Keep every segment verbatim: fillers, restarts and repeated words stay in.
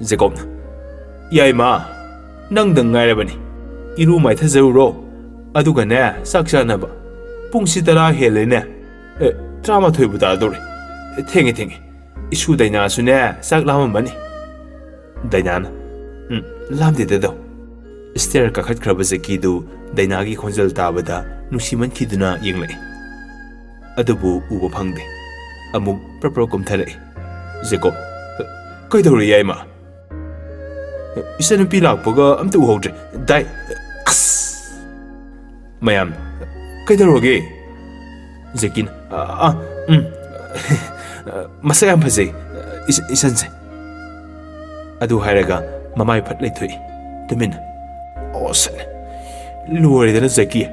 ꯖꯦꯀꯣꯕꯅ, "ꯌꯥꯏꯃ, ꯅꯪꯗꯪ ꯉꯥꯏꯔꯕꯅꯤ꯫ ꯏꯔꯨ ꯃꯥꯏꯊꯖꯔꯨꯔꯣ꯫ ꯑꯗꯨꯒꯅꯦ, ꯆꯥꯛ ꯆꯥꯅꯕ꯫ ꯄꯨꯡꯁꯤ ꯇꯔꯥ ꯍꯦꯜꯂꯦꯅꯦ꯫ ꯑꯦ, ꯇꯔꯥꯃꯥꯊꯣꯏꯕꯨ ꯇꯥꯗꯧꯔꯦ꯫ ꯑꯦ, ꯊꯦꯡꯉꯦ, ꯊꯦꯡꯉꯦ꯫ ꯏꯁꯨ ꯗꯥꯏꯅꯥꯁꯨꯅꯦ, ꯆꯥꯛ ꯂꯥꯝꯃꯝꯃꯅꯤ꯫" ꯗꯥꯏꯅꯥꯅ, "ꯎꯝ, ꯂꯥꯝꯗꯦꯗ ꯗꯥꯎ꯫" ꯁ꯭ꯇꯦꯌꯔ ꯀꯥꯈꯠꯈ꯭ꯔꯕ ꯖꯦꯀꯤꯗꯨ ꯗꯥꯏꯅꯥꯒꯤ ꯈꯣꯟꯖꯦꯜ ꯇꯥꯕꯗ ꯅꯨꯡꯁꯤꯃꯟꯈꯤꯗꯨꯅ ꯌꯦꯡꯂꯛꯏ꯫ ꯑꯗꯨꯕꯨ ꯎꯕ ꯐꯪꯗꯦ꯫ ꯑꯃꯨꯛ ꯄ꯭ꯔꯞ ꯄ꯭ꯔꯞ ꯀꯨꯝꯊꯔꯛꯏ꯫ ꯖꯦꯀꯣꯕ, "ꯀꯩꯗꯧꯔꯦ ꯌꯥꯏꯃ? ꯏꯆꯟꯅꯨꯄꯤ ꯂꯥꯛꯄꯒ ꯑꯝꯇ ꯎꯍꯧꯗ꯭ꯔꯦ꯫ ꯗꯥꯏ, ꯑꯁ!" ꯃꯌꯥꯝ, "ꯀꯩꯗꯧꯔꯒꯦ?" ꯖꯦꯀꯤꯅ, "ꯑ, ꯑ, ꯎꯝ, ꯃꯁꯛ ꯌꯥꯝ ꯐꯖꯩ, ꯏꯆ-, ꯏꯆꯟꯁꯦ꯫" ꯑꯗꯨ ꯍꯥꯏꯔꯒ ꯃꯃꯥꯏ ꯐꯠ ꯂꯩꯊꯣꯛꯏ꯫ ꯇꯨꯃꯤꯟꯅ꯫ ꯑꯣ, ꯁꯠ꯫ ꯂꯣꯏꯔꯦꯗꯅ ꯖꯦꯀꯤ꯫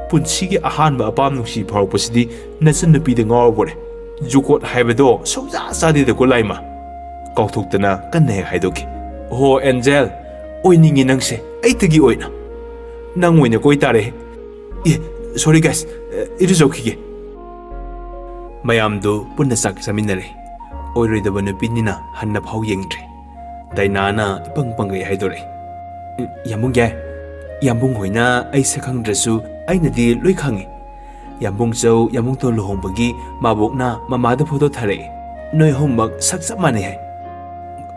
ꯄꯨꯟꯁꯤꯒꯤ ꯑꯍꯥꯟꯕ ꯑꯄꯥꯝ ꯅꯨꯡꯁꯤ ꯐꯥꯎꯔꯛꯄꯁꯤꯗꯤ ꯅꯆꯟꯅꯨꯄꯤꯗ ꯉꯥꯎꯔꯕꯣꯔꯦ꯫ ꯖꯨꯀꯣꯠ ꯍꯥꯏꯕꯗꯣ ꯁꯨꯡꯆꯥ ꯆꯥꯗꯦꯗꯀꯣ ꯂꯥꯏꯃ꯫ ꯀꯥꯎꯊꯣꯛꯇꯅ ꯀꯟꯅ ꯍꯦꯛ ꯍꯥꯏꯗꯣꯛꯈꯤ꯫ "ꯍꯣ, ꯑꯦꯟꯖꯦꯜ, ꯑꯣꯏꯅꯤꯡꯉꯤ ꯅꯪꯁꯦ, ꯑꯩꯇꯒꯤ ꯑꯣꯏꯅ꯫ ꯅꯪ ꯑꯣꯏꯅ ꯀꯣꯏ ꯇꯥꯔꯦ꯫ ꯑꯦ, ꯁꯣꯔꯤ ꯒꯥꯏꯁ, ꯏꯔꯨꯖꯧꯈꯤꯒꯦ꯫" ꯃꯌꯥꯝꯗꯨ ꯄꯨꯟꯅ ꯆꯥꯛ ꯆꯥꯃꯤꯟꯅꯔꯦ꯫ ꯑꯣꯏꯔꯣꯏꯗꯕ ꯅꯨꯄꯤꯅꯤꯅ ꯍꯟꯅ ꯐꯥꯎ ꯌꯦꯡꯗ꯭ꯔꯦ꯫ ꯗꯥꯏꯅꯥꯅ ꯏꯄꯪ ꯄꯪꯒꯩ ꯍꯥꯏꯗꯣꯔꯛꯏ꯫ "ꯌꯥꯝꯕꯨꯡ ꯌꯥꯏ, ꯌꯥꯝꯕꯨꯡ ꯍꯣꯏꯅ ꯑꯩ ꯁꯛ ꯈꯪꯗ꯭ꯔꯁꯨ ꯑꯩꯅꯗꯤ ꯂꯣꯏ ꯈꯪꯉꯤ꯫ ꯌꯥꯝꯕꯨꯡ ꯆꯧ, ꯌꯥꯝꯕꯨꯡ ꯇꯣꯟ ꯂꯨꯍꯣꯡꯕꯒꯤ ꯃꯥꯕꯣꯛꯅ ꯃꯃꯥꯗ ꯐꯣꯇꯣ ꯊꯥꯔꯛꯏ꯫ ꯅꯣꯏ ꯑꯍꯨꯝꯃꯛ ꯁꯛ ꯆꯞ ꯃꯥꯟꯅꯩ ꯍꯥꯏ꯫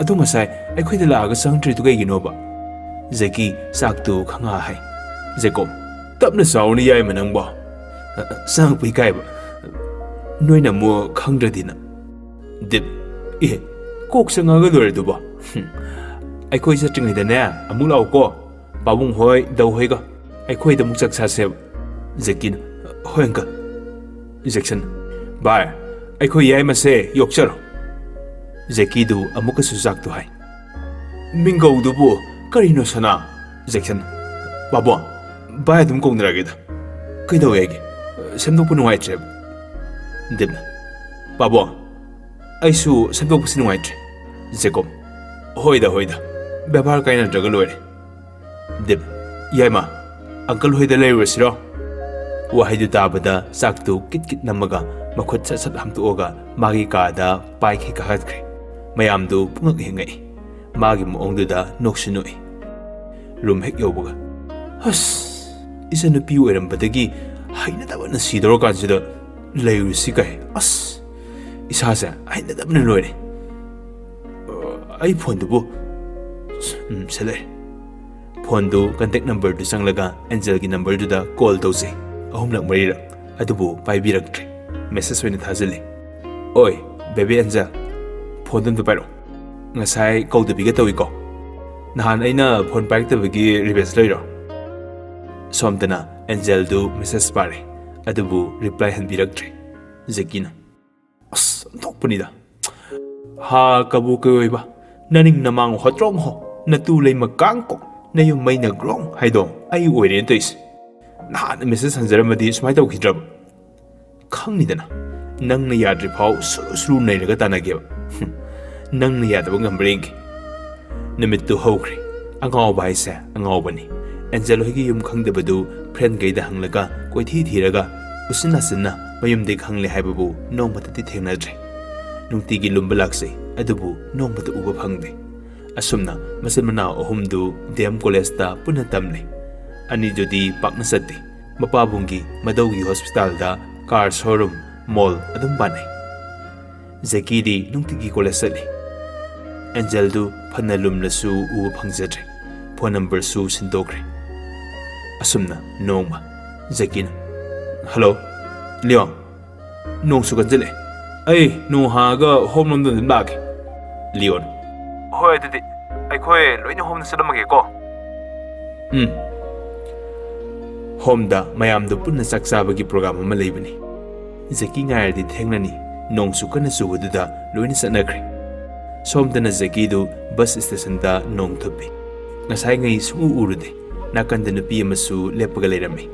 ꯑꯗꯣ ꯉꯁꯥꯏ ꯑꯩꯈꯣꯏꯗ ꯂꯥꯛꯑꯒ ꯆꯪꯗ꯭ꯔꯤꯗꯨ ꯀꯩꯒꯤꯅꯣꯕ?" ꯖꯦꯀꯤ ꯆꯥꯛꯇꯨ ꯈꯪꯉꯥ ꯍꯥꯏ꯫ ꯖꯦꯀꯣꯕ, "ꯇꯞꯅ ꯆꯥꯎꯅꯦ ꯌꯥꯏꯃ ꯅꯪꯕꯣ꯫ ꯆꯪꯉꯛꯄ ꯏꯀꯥꯏꯕ꯫ ꯅꯣꯏꯅ ꯑꯃꯨꯛ ꯈꯪꯗ꯭ꯔꯗꯤꯅ꯫" ꯗꯤꯞ, "ꯑꯦ, ꯀꯣꯛ ꯆꯪꯉꯒ ꯂꯣꯏꯔꯦ ꯑꯗꯨꯕꯣ꯫ ꯍꯨꯝ꯫ ꯑꯩꯈꯣꯏ ꯆꯠꯇ꯭ꯔꯤꯉꯩꯗꯅꯦ ꯑꯃꯨꯛ ꯂꯥꯛꯎꯀꯣ꯫ ꯄꯥꯕꯨꯡ ꯍꯣꯏ, ꯗꯧ ꯍꯣꯏꯒ ꯑꯩꯈꯣꯏꯗ ꯑꯃꯨꯛ ꯆꯥꯛ ꯆꯥꯁꯦꯕ꯫" ꯖꯦꯀꯤꯅ, "ꯍꯣꯏ ꯑꯪꯀꯜ꯫" ꯖꯦꯛꯁꯟ, "ꯚꯥꯏ, ꯑꯩꯈꯣꯏ ꯌꯥꯏꯃꯁꯦ ꯌꯣꯛꯆꯔꯣ꯫" ꯖꯦꯀꯤꯗꯨ ꯑꯃꯨꯛꯀꯁꯨ ꯆꯥꯛꯇꯨ ꯍꯥꯏ꯫ "ꯃꯤꯡꯒꯧꯗꯨꯕꯨ ꯀꯔꯤꯅꯣ ꯁꯅꯥ?" ꯖꯦꯛꯁꯟ, "ꯄꯥꯕꯨꯡ, ꯚꯥꯏ ꯑꯗꯨꯝ ꯀꯧꯅꯔꯒꯦꯗ꯫ ꯀꯩꯗꯧꯋꯦ ꯍꯥꯏꯒꯦ? ꯁꯦꯝꯗꯣꯛꯄ ꯅꯨꯡꯉꯥꯏꯇ꯭ꯔꯦꯕ꯫" ꯗꯤꯞꯅ, "ꯄꯥꯕꯨꯡ, ꯑꯩꯁꯨ ꯁꯦꯝꯗꯣꯛꯄꯁꯤ ꯅꯨꯡꯉꯥꯏꯇ꯭ꯔꯦ꯫" ꯖꯦꯀꯣꯕ, "ꯍꯣꯏꯗ, ꯍꯣꯏꯗ, ꯕꯦꯕꯥꯔ ꯀꯥꯏꯅꯗ꯭ꯔꯒ ꯂꯣꯏꯔꯦ꯫" ꯗꯤꯞ, "ꯌꯥꯏꯃ, ꯑꯪꯀꯜ ꯍꯣꯏꯗ ꯂꯩꯔꯨꯔꯁꯤꯔꯣ?" ꯋꯥꯍꯩꯗꯨ ꯇꯥꯕꯗ ꯆꯥꯛꯇꯨ ꯀꯤꯠ ꯀꯤꯠ ꯅꯝꯃꯒ ꯃꯈꯨꯠ ꯁꯠ ꯁꯠ ꯍꯥꯝꯇꯣꯛꯑꯒ ꯃꯥꯒꯤ ꯀꯥꯗ ꯄꯥꯏꯈꯩ ꯀꯥꯈꯠꯈ꯭ꯔꯦ꯫ ꯃꯌꯥꯝꯗꯨ ꯄꯨꯡꯉꯛ ꯍꯦꯛ ꯉꯛꯏ꯫ ꯃꯥꯒꯤ ꯃꯑꯣꯡꯗꯨꯗ ꯅꯣꯛꯁꯨ ꯅꯣꯛꯏ꯫ ꯔꯨꯝ ꯍꯦꯛ ꯌꯧꯕꯒ, "ꯑꯁ, ꯏꯆꯟꯅꯨꯄꯤ ꯑꯣꯏꯔꯝꯕꯗꯒꯤ ꯍꯩꯅꯗꯕꯅ ꯁꯤꯗꯧꯔꯀꯥꯟꯁꯤꯗ ꯂꯩꯔꯨꯁꯤ ꯀꯥꯏ꯫ ꯑꯁ, ꯏꯁꯥꯁꯦ ꯍꯩꯅꯗꯕꯅ ꯂꯣꯏꯔꯦ꯫ ꯑ, ꯑꯩ ꯐꯣꯟꯗꯨꯕꯨ"꯫ ꯎꯝ, ꯁꯦ ꯂꯩꯔꯦ꯫ ꯐꯣꯟꯗꯨ ꯀꯟꯇꯦꯛ ꯅꯝꯕꯔꯗꯨ ꯆꯪꯂꯒ ꯑꯦꯟꯖꯦꯜꯒꯤ ꯅꯝꯕꯔꯗꯨꯗ ꯀꯣꯜ ꯇꯧꯖꯩ꯫ ꯑꯍꯨꯝꯂꯛ ꯃꯔꯤꯔꯛ꯫ ꯑꯗꯨꯕꯨ ꯄꯥꯏꯕꯤꯔꯛꯇ꯭ꯔꯦ꯫ ꯃꯦꯁꯦꯖ ꯑꯣꯏꯅ ꯊꯥꯖꯤꯜꯂꯤ꯫ "ꯑꯣꯏ, ꯕꯦꯕꯤ ꯑꯦꯟꯖꯦꯜ, ꯐꯣꯟꯗꯨ ꯑꯝꯇ ꯄꯥꯏꯔꯛꯑꯣ꯫ ꯉꯁꯥꯏ ꯀꯧꯗꯕꯤꯒ ꯇꯧꯏꯀꯣ꯫ ꯅꯍꯥꯟ ꯑꯩꯅ ꯐꯣꯟ ꯄꯥꯏꯔꯛꯇꯕꯒꯤ ꯔꯤꯚꯦꯟꯖ ꯂꯩꯔꯣ?" ꯁꯣꯝꯗꯅ ꯑꯦꯟꯖꯦꯜꯗꯨ ꯃꯦꯁꯦꯖ ꯄꯥꯔꯦ, ꯑꯗꯨꯕꯨ ꯔꯤꯄ꯭ꯂꯥꯏ ꯍꯟꯕꯤꯔꯛꯇ꯭ꯔꯦ꯫ ꯖꯦꯀꯤꯅ, "ꯑꯁ, ꯑꯣꯟꯊꯣꯛꯄꯅꯤꯗ꯫ ꯍꯥ ꯀꯕꯨ ꯀꯩ ꯑꯣꯏꯕ, ꯅꯅꯤꯡ ꯅꯃꯥꯡ ꯍꯣꯇ꯭ꯔꯣꯡ ꯍꯣ, ꯅꯇꯨ ꯂꯩꯃ ꯀꯥꯡ ꯀꯣ, ꯅꯌꯨꯝ ꯃꯩꯅ ꯒ꯭ꯔꯣꯡ ꯍꯥꯏꯗꯣ ꯑꯩ ꯑꯣꯏꯔꯦꯅ ꯇꯧꯏꯁꯦ꯫ ꯅꯍꯥꯟ ꯃꯦꯁꯦꯖ ꯍꯟꯖꯔꯝꯃꯗꯤ ꯁꯨꯃꯥꯏꯅ ꯇꯧꯈꯤꯗ꯭ꯔꯕ? ꯈꯪꯅꯤꯗꯅ, ꯅꯪꯅ ꯌꯥꯗ꯭ꯔꯤ ꯐꯥꯎ ꯁꯨꯔꯨ ꯁꯨꯔꯨ ꯅꯩꯔꯒ ꯇꯥꯟꯅꯒꯦꯕ꯫ ꯍꯨꯝ, ꯅꯪꯅ ꯌꯥꯗꯕ ꯉꯝꯕ꯭ꯔꯥ ꯌꯦꯡꯒꯦ"꯫ ꯅꯨꯃꯤꯠꯇꯨ ꯍꯧꯈ꯭ꯔꯦ꯫ ꯑꯉꯥꯎꯕ ꯍꯥꯏꯁꯦ ꯑꯉꯥꯎꯕꯅꯤ꯫ ꯑꯦꯟꯖꯦꯜ ꯍꯣꯏꯒꯤ ꯌꯨꯝ ꯈꯪꯗꯕꯗꯨ ꯐ꯭ꯔꯦꯟꯈꯩꯗ ꯍꯪꯂꯒ ꯀꯣꯏꯊꯤ ꯊꯤꯔꯒ ꯎꯆꯤꯟ ꯅꯥꯆꯤꯟꯅ ꯃꯌꯨꯝꯗꯒꯤ ꯈꯪꯂꯦ ꯍꯥꯏꯕꯕꯨ ꯅꯣꯡꯃꯇꯗꯤ ꯊꯦꯡꯅꯗ꯭ꯔꯦ꯫ ꯅꯨꯡꯇꯤꯒꯤ ꯂꯨꯝꯕ ꯂꯥꯛꯆꯩ, ꯑꯗꯨꯕꯨ ꯅꯣꯡꯃꯇ ꯎꯕ ꯐꯪꯗꯦ꯫ ꯑꯁꯨꯝꯅ ꯃꯆꯤꯟ ꯃꯅꯥꯎ ꯑꯍꯨꯝꯗꯨ ꯗꯤ ꯑꯦꯝ ꯀꯣꯂꯦꯖꯇ ꯄꯨꯟꯅ ꯇꯝꯂꯦ꯫ ꯑꯅꯤꯗꯨꯗꯤ ꯄꯥꯛꯅ ꯆꯠꯇꯦ꯫ ꯃꯄꯥꯕꯨꯡꯒꯤ ꯃꯗꯧꯒꯤ ꯍꯣꯁꯄꯤꯇꯥꯜꯗ, ꯀꯥꯔ ꯁꯣꯔꯨꯝ, ꯃꯣꯜ ꯑꯗꯨꯝ ꯄꯥꯟꯅꯩ꯫ ꯖꯦꯀꯤꯗꯤ ꯅꯨꯡꯇꯤꯒꯤ ꯀꯣꯂꯦꯖ ꯆꯠꯂꯤ꯫ ꯑꯦꯟꯖꯦꯜꯗꯨ ꯐꯅ ꯂꯨꯝꯂꯁꯨ ꯎꯕ ꯐꯪꯖꯗ꯭ꯔꯦ꯫ ꯐꯣꯟ ꯅꯝꯕꯔꯁꯨ ꯁꯤꯟꯗꯣꯛꯈ꯭ꯔꯦ꯫ ꯑꯁꯨꯝꯅ ꯅꯣꯡꯃ ꯖꯦꯀꯤꯅ, "ꯍꯜꯂꯣ, ꯂꯤꯌꯣꯟ, ꯅꯣꯡꯁꯨ ꯀꯟꯁꯤꯜꯂꯛꯑꯦ꯫ ꯑꯩ ꯅꯣꯡ ꯍꯥꯡꯉꯒ ꯍꯣꯝ ꯂꯣꯝꯗ ꯑꯗꯨꯝ ꯂꯥꯛꯑꯒꯦ"꯫ ꯂꯤꯌꯣꯟ, "ꯍꯣꯏ, ꯑꯗꯨꯗꯤ ꯑꯩꯈꯣꯏ ꯂꯣꯏꯅ ꯍꯣꯝꯗ ꯆꯠꯂꯝꯃꯒꯦꯀꯣ"꯫ ꯎꯝ꯫ ꯍꯣꯝꯗ ꯃꯌꯥꯝꯗꯨ ꯄꯨꯟꯅ ꯆꯥꯛ ꯆꯥꯕꯒꯤ ꯄ꯭ꯔꯣꯒ꯭ꯔꯥꯝ ꯑꯃ ꯂꯩꯕꯅꯤ꯫ ꯖꯦꯀꯤ ꯉꯥꯏꯔꯗꯤ ꯊꯦꯡꯂꯅꯤ꯫ ꯅꯣꯡꯁꯨ ꯀꯟꯅ ꯆꯨꯕꯗꯨꯗ ꯂꯣꯏꯅ ꯆꯠꯅꯈ꯭ꯔꯦ꯫ ꯁꯣꯝꯗꯅ ꯖꯦꯀꯤꯗꯨ ꯕꯁ ꯁ꯭ꯇꯦꯁꯟꯗ ꯅꯣꯡ ꯊꯨꯞꯄꯤ꯫ ꯉꯁꯥꯏꯉꯩ ꯁꯨꯡꯎ ꯎꯔꯨꯗꯦ꯫ ꯅꯥꯀꯟꯗ ꯅꯨꯄꯤ ꯑꯃꯁꯨ ꯂꯦꯞꯄꯒ ꯂꯩꯔꯝꯃꯤ꯫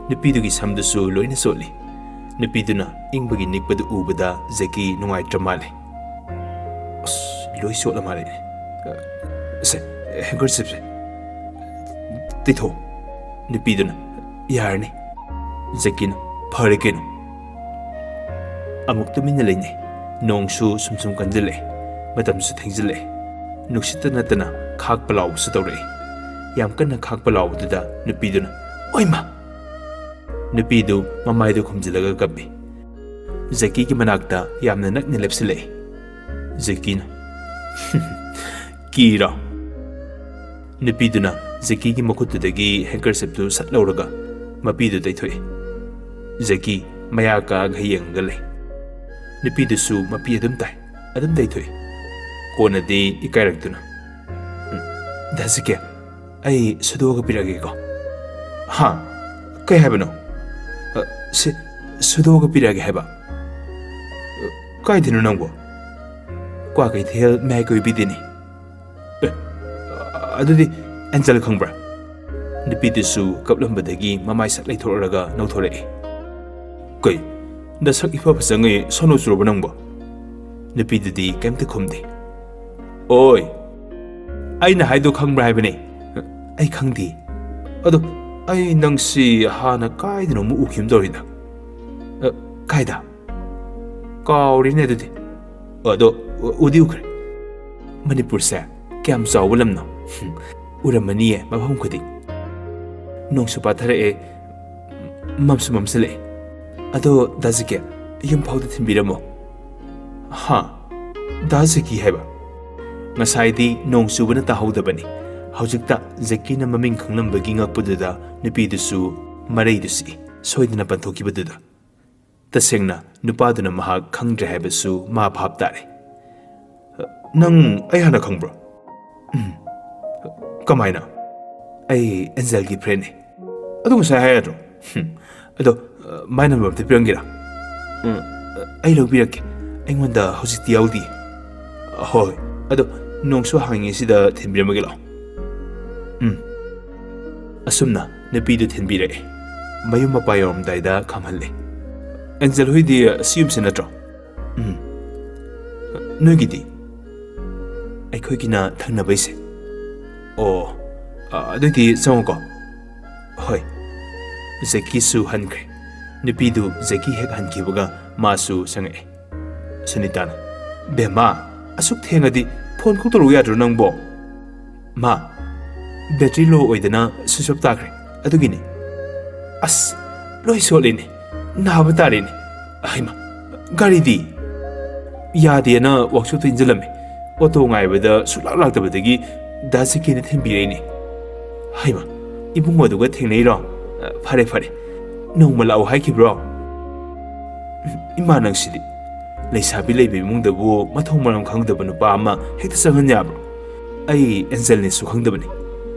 ꯅꯨꯄꯤꯗꯨꯒꯤ ꯁꯝꯗꯨꯁꯨ ꯂꯣꯏꯅ ꯆꯣꯠꯂꯤ꯫ ꯅꯨꯄꯤꯗꯨꯅ ꯏꯪꯕꯒꯤ ꯅꯤꯛꯄꯗꯨ ꯎꯕꯗ ꯖꯦꯀꯤ ꯅꯨꯡꯉꯥꯏꯇ꯭ꯔ ꯃꯥꯜꯂꯦ꯫ "ꯑꯁ, ꯂꯣꯏ ꯆꯣꯠꯂ ꯃꯥꯜꯂꯦꯅꯦ꯫ ꯁꯦ, ꯍꯦꯡꯀꯔꯆꯤꯞꯁꯦ ꯇꯩꯊꯣꯛꯑꯣ"꯫ ꯅꯨꯄꯤꯗꯨꯅ, "ꯌꯥꯔꯅꯤ"꯫ ꯖꯦꯀꯤꯅ, "ꯐꯔꯦ ꯀꯩꯅꯣ꯫" ꯑꯃꯨꯛ ꯇꯨꯃꯤꯟꯅ ꯂꯩꯅꯩ꯫ ꯅꯣꯡꯁꯨ ꯁꯨꯝ ꯁꯨꯝ ꯀꯟꯖꯤꯜꯂꯛꯑꯦ꯫ ꯃꯇꯝꯁꯨ ꯊꯦꯡꯖꯤꯜꯂꯛꯑꯦ꯫ ꯅꯨꯡꯁꯤꯠꯇ ꯅꯠꯇꯅ ꯈꯥꯛꯄ ꯂꯥꯎꯕꯁꯨ ꯇꯧꯔꯛꯏ꯫ ꯌꯥꯝ ꯀꯟꯅ ꯈꯥꯛꯄ ꯂꯥꯎꯕꯗꯨꯗ ꯅꯨꯄꯤꯗꯨꯅ, "ꯑꯣꯏꯃ!" ꯅꯨꯄꯤꯗꯨ ꯃꯃꯥꯏꯗꯨ ꯈꯨꯝꯖꯤꯜꯂꯒ ꯀꯞꯄꯤ꯫ ꯖꯦꯀꯤꯒꯤ ꯃꯅꯥꯛꯇ ꯌꯥꯝꯅ ꯅꯛꯅ ꯂꯦꯞꯁꯤꯜꯂꯛꯏ꯫ ꯖꯦꯀꯤꯅ, "ꯀꯤꯔꯣ?" ꯅꯨꯄꯤꯗꯨꯅ ꯖꯦꯀꯤꯒꯤ ꯃꯈꯨꯠꯇꯨꯗꯒꯤ handkerchiefꯇꯨ ꯁꯠ ꯂꯧꯔꯒ ꯃꯄꯤꯗꯨ ꯇꯩꯊꯣꯛꯏ꯫ ꯖꯦꯀꯤ ꯃꯌꯥ ꯀꯛꯑꯒ ꯌꯦꯡꯉꯒ ꯂꯩ꯫ ꯅꯨꯄꯤꯗꯨꯁꯨ ꯃꯄꯤ ꯑꯗꯨꯝ ꯇꯥꯏ, ꯑꯗꯨꯝ ꯇꯩꯊꯣꯛꯏ꯫ ꯀꯣꯟꯅꯗꯤ ꯏꯀꯥꯏꯔꯛꯇꯨꯅ, "ꯎꯝ, ꯗꯥ ꯖꯦꯀꯤ, ꯑꯩ ꯁꯨꯗꯣꯛꯑꯒ ꯄꯤꯔꯛꯑꯒꯦꯀꯣ꯫" "ꯍꯥ? ꯀꯩ ꯍꯥꯏꯕꯅꯣ?" "ꯑ, ꯁꯤ, ꯁꯨꯗꯣꯛꯑꯒ ꯄꯤꯔꯛꯑꯒꯦ ꯍꯥꯏꯕ꯫" "ꯑ, ꯀꯥꯏꯗꯅꯣ ꯅꯪꯕꯣ?" "ꯀ꯭ꯋꯥꯀꯩꯊꯦꯜ ꯃꯌꯥꯏ ꯀꯣꯏꯕꯤꯗꯅꯤ꯫" "ꯑꯦ, ꯑꯗꯨꯗꯤ ꯑꯦꯟꯖꯦꯜ ꯈꯪꯕ꯭ꯔꯥ?" ꯅꯨꯄꯤꯗꯨꯁꯨ ꯀꯞꯂꯝꯕꯗꯒꯤ ꯃꯃꯥꯏ ꯁꯠ ꯂꯩꯊꯣꯛꯂꯒ ꯅꯧꯊꯣꯔꯛꯏ꯫ "ꯀꯩ? ꯅꯁꯛ ꯏꯐ ꯐꯖꯉꯩ ꯁꯣꯅꯣ ꯆꯨꯔꯕ ꯅꯪꯕꯣ?" ꯅꯨꯄꯤꯗꯨꯗꯤ ꯀꯩꯝꯇ ꯈꯨꯝꯗꯦ꯫ "ꯑꯣꯏ, ꯑꯩꯅ ꯍꯥꯏꯗꯣ ꯈꯪꯕ꯭ꯔꯥ ꯍꯥꯏꯕꯅꯦ?" "ꯑꯩ ꯈꯪꯗꯦ꯫ ꯑꯗꯣ ꯑꯩ ꯅꯪꯁꯤ ꯍꯥꯟꯅ ꯀꯥꯏꯗꯅꯣꯃ ꯎꯈꯤꯕ ꯇꯧꯔꯤꯗ꯫" "ꯑ, ꯀꯥꯏꯗ?" "ꯀꯥꯎꯔꯤꯅꯦ ꯑꯗꯨꯗꯤ꯫" "ꯑꯗꯣ ꯎꯗꯤ ꯎꯈ꯭ꯔꯦ꯫" ꯃꯅꯤꯄꯨꯔꯁꯦ ꯀꯌꯥꯝ ꯆꯥꯎꯕ ꯂꯝꯅꯣ? ꯎꯔꯝꯃꯅꯤꯌꯦ ꯃꯐꯝ ꯈꯨꯗꯤꯡ꯫ ꯅꯣꯡꯁꯨ ꯄꯥꯊꯔꯛꯑꯦ, ꯃꯝꯁꯨ ꯃꯝꯁꯤꯜꯂꯛꯑꯦ꯫ "ꯑꯗꯣ ꯗꯥ ꯖꯦꯀꯤ, ꯌꯨꯝ ꯐꯥꯎꯗ ꯊꯤꯟꯕꯤꯔꯝꯃꯣ꯫" "ꯍꯥ? ꯗꯥ ꯖꯦꯀꯤ ꯍꯥꯏꯕ?" ꯉꯁꯥꯏꯗꯤ ꯅꯣꯡ ꯆꯨꯕꯅ ꯇꯥꯍꯧꯗꯕꯅꯤ꯫ ꯍꯧꯖꯤꯛꯇ ꯖꯦꯀꯤꯅ ꯃꯃꯤꯡ ꯈꯪꯂꯝꯕꯒꯤ ꯉꯛꯄꯗꯨꯗ ꯅꯨꯄꯤꯗꯨꯁꯨ ꯃꯔꯩꯗꯨ ꯁꯤꯛꯏ, ꯁꯣꯏꯗꯅ ꯄꯟꯊꯣꯛꯈꯤꯕꯗꯨꯗ꯫ ꯇꯁꯦꯡꯅ ꯅꯨꯄꯥꯗꯨꯅ ꯃꯍꯥꯛ ꯈꯪꯗ꯭ꯔꯦ ꯍꯥꯏꯕꯁꯨ ꯃꯥ ꯚꯥꯞ ꯇꯥꯔꯦ꯫ "ꯅꯪ ꯑꯩ ꯍꯥꯟꯅ ꯈꯪꯕ꯭ꯔꯣ?" "ꯎꯝ꯫" "ꯀꯃꯥꯏꯅ?" "ꯑꯩ ꯑꯦꯟꯖꯦꯜꯒꯤ friendꯅꯤ꯫" "ꯑꯗꯨ ꯉꯁꯥꯏ ꯍꯥꯏ ꯌꯥꯗ꯭ꯔꯣ?" "ꯍꯨꯝ, ꯑꯗꯣ, ꯑ, my number ꯑꯝꯇ ꯄꯤꯔꯝꯒꯦꯔꯥ?" "ꯎꯝ, ꯑ, ꯑꯩ ꯂꯧꯕꯤꯔꯛꯀꯦ꯫ ꯑꯩꯉꯣꯟꯗ ꯍꯧꯖꯤꯛꯇꯤ ꯌꯥꯎꯗꯤꯌꯦ꯫" "ꯑ, ꯍꯣꯏ, ꯍꯣꯏ꯫ ꯑꯗꯣ ꯅꯣꯡꯁꯨ ꯍꯥꯡꯉꯤꯉꯩꯁꯤꯗ ꯊꯤꯟꯕꯤꯔꯝꯃꯒꯦ ꯂꯥꯛꯑꯣ꯫" "ꯎꯝ꯫" ꯑꯁꯨꯝꯅ ꯅꯨꯄꯤꯗꯨ ꯊꯤꯟꯕꯤꯔꯛꯑꯦ꯫ ꯃꯌꯨꯝ ꯃꯄꯥ ꯌꯧꯔꯝꯗꯥꯏꯗ ꯈꯥꯝꯍꯜꯂꯦ꯫ "ꯑꯦꯟꯖꯦꯜ ꯍꯣꯏꯗꯤ ꯑꯁꯤ ꯌꯨꯝꯁꯦ ꯅꯠꯇ꯭ꯔꯣ?" "ꯎꯝ꯫" "ꯅꯣꯏꯒꯤꯗꯤ?" "ꯑꯩꯈꯣꯏꯒꯤꯅ ꯊꯪꯅꯕꯩꯁꯦ꯫" "ꯑꯣ, ꯑ, ꯑꯗꯨꯗꯤ ꯆꯪꯉꯣꯀꯣ꯫" "ꯍꯣꯏ꯫" ꯖꯦꯀꯤꯁꯨ ꯍꯟꯈ꯭ꯔꯦ꯫ ꯅꯨꯄꯤꯗꯨ ꯖꯦꯀꯤ ꯍꯦꯛ ꯍꯟꯈꯤꯕꯒ ꯃꯥꯁꯨ ꯆꯪꯉꯛꯑꯦ꯫ ꯁꯨꯅꯤꯇꯥꯅ, "ꯕꯦꯝꯃ, ꯑꯁꯨꯛ ꯊꯦꯡꯉꯗꯤ ꯐꯣꯟ ꯀꯣꯛ ꯇꯧꯔꯛꯎ ꯌꯥꯗ꯭ꯔꯣ ꯅꯪꯕꯣ?" "ꯃꯥ, ꯕꯦꯇ꯭ꯔꯤ ꯂꯣ ꯑꯣꯏꯗꯅ ꯁ꯭ꯋꯤꯆ ꯑꯣꯐ ꯇꯥꯈ꯭ꯔꯦ, ꯑꯗꯨꯒꯤꯅꯤ꯫" "ꯑꯁ, ꯂꯣꯏ ꯁꯣꯠꯂꯦꯅꯦ, ꯅꯥꯕ ꯇꯥꯔꯦꯅꯦ꯫ ꯍꯩꯃꯥ, ꯒꯥꯔꯤꯗꯤ?" "ꯌꯥꯗꯦꯅ ꯋꯥꯛꯁꯣꯞꯇ ꯏꯟꯁꯤꯜꯂꯝꯃꯦ꯫ ꯑꯣꯇꯣ ꯉꯥꯏꯕꯗ ꯁꯨꯛꯂꯥꯛ ꯂꯥꯛꯇꯕꯗꯒꯤ ꯗꯥ ꯖꯦꯀꯤꯅ ꯊꯤꯟꯕꯤꯔꯛꯏꯅꯦ꯫" "ꯍꯩꯃꯥ, ꯏꯕꯨꯡꯉꯣꯗꯨꯒ ꯊꯦꯡꯅꯩꯔꯣ? ꯐꯔꯦ, ꯐꯔꯦ꯫ ꯅꯣꯡꯃ ꯂꯥꯛꯑꯣ ꯍꯥꯏꯈꯤꯕ꯭ꯔꯣ?" "ꯏꯃꯥ, ꯅꯪꯁꯤꯗꯤ꯫ ꯂꯩꯁꯥꯕꯤ ꯂꯩꯕ ꯏꯃꯨꯡꯗꯕꯨ ꯃꯊꯣꯡ ꯃꯔꯝ ꯈꯪꯗꯕ ꯅꯨꯄꯥ ꯑꯃ ꯍꯦꯛꯇ ꯆꯪꯍꯟ ꯌꯥꯕ꯭ꯔꯣ? ꯑꯩ ꯑꯦꯟꯖꯦꯜꯅꯤꯁꯨ ꯈꯪꯗꯕꯅꯤ꯫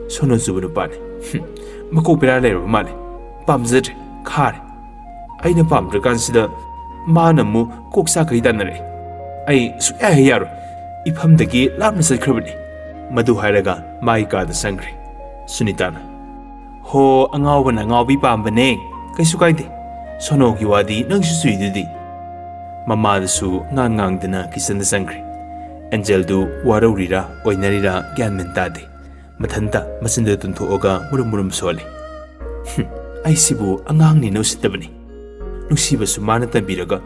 ꯁꯣꯅꯣ ꯆꯨꯕ ꯅꯨꯄꯥꯅꯤ꯫ ꯍꯨꯝ, ꯃꯀꯣꯛ ꯕꯦꯔꯥ ꯂꯩꯔꯕ ꯃꯥꯜꯂꯦ꯫ ꯄꯥꯝꯖꯗ꯭ꯔꯦ, ꯈꯥꯔꯦ꯫ ꯑꯩꯅ ꯄꯥꯝꯗ꯭ꯔꯀꯥꯟꯁꯤꯗ ꯃꯥꯅ ꯑꯃꯨꯛ ꯀꯣꯛ ꯆꯥꯛꯈꯩ ꯇꯥꯟꯅꯔꯛꯑꯦ꯫ ꯑꯩ ꯁꯨꯛꯌꯥ ꯍꯦꯛ ꯌꯥꯔꯣꯏ꯫ ꯏꯐꯝꯗꯒꯤ ꯂꯥꯞꯅ ꯆꯠꯈ꯭ꯔꯕꯅꯤ꯫" ꯃꯗꯨ ꯍꯥꯏꯔꯒ ꯃꯥꯒꯤ ꯀꯥꯗ ꯆꯪꯈ꯭ꯔꯦ꯫ ꯁꯨꯅꯤꯇꯥꯅ, "ꯍꯣ, ꯑꯉꯥꯎꯕꯅ ꯑꯉꯥꯎꯕꯤ ꯄꯥꯝꯕꯅꯦ꯫ ꯀꯩꯁꯨ ꯀꯥꯏꯗꯦ꯫ ꯁꯣꯅꯣꯒꯤ ꯋꯥꯗꯤ ꯅꯪꯁꯨ ꯆꯨꯏꯗꯨꯗꯤ꯫" ꯃꯃꯥꯗꯨꯁꯨ ꯉꯥꯡ ꯉꯥꯡꯗꯅ ꯀꯤꯆꯟꯗ ꯆꯪꯈ꯭ꯔꯦ꯫ ꯑꯦꯟꯖꯦꯜꯗꯨ ꯋꯥꯔꯧꯔꯤꯔꯥ ꯑꯣꯏꯅꯔꯤꯔꯥ ꯒ꯭ꯌꯥꯟ ꯃꯦꯟ ꯇꯥꯗꯦ꯫ ꯃꯊꯟꯇ ꯃꯆꯤꯟꯗ ꯇꯨꯝꯊꯣꯛꯑꯒ ꯃꯨꯔꯨꯝ ꯃꯨꯔꯨꯝ ꯁꯣꯜꯂꯤ꯫ "ꯍꯨꯝ, ꯑꯩꯁꯤꯕꯨ ꯑꯉꯥꯡꯅꯤꯅ ꯎꯁꯤꯠꯇꯕꯅꯤ꯫ ꯅꯨꯡꯁꯤꯕꯁꯨ ꯃꯥꯅ ꯇꯝꯕꯤꯔꯒ,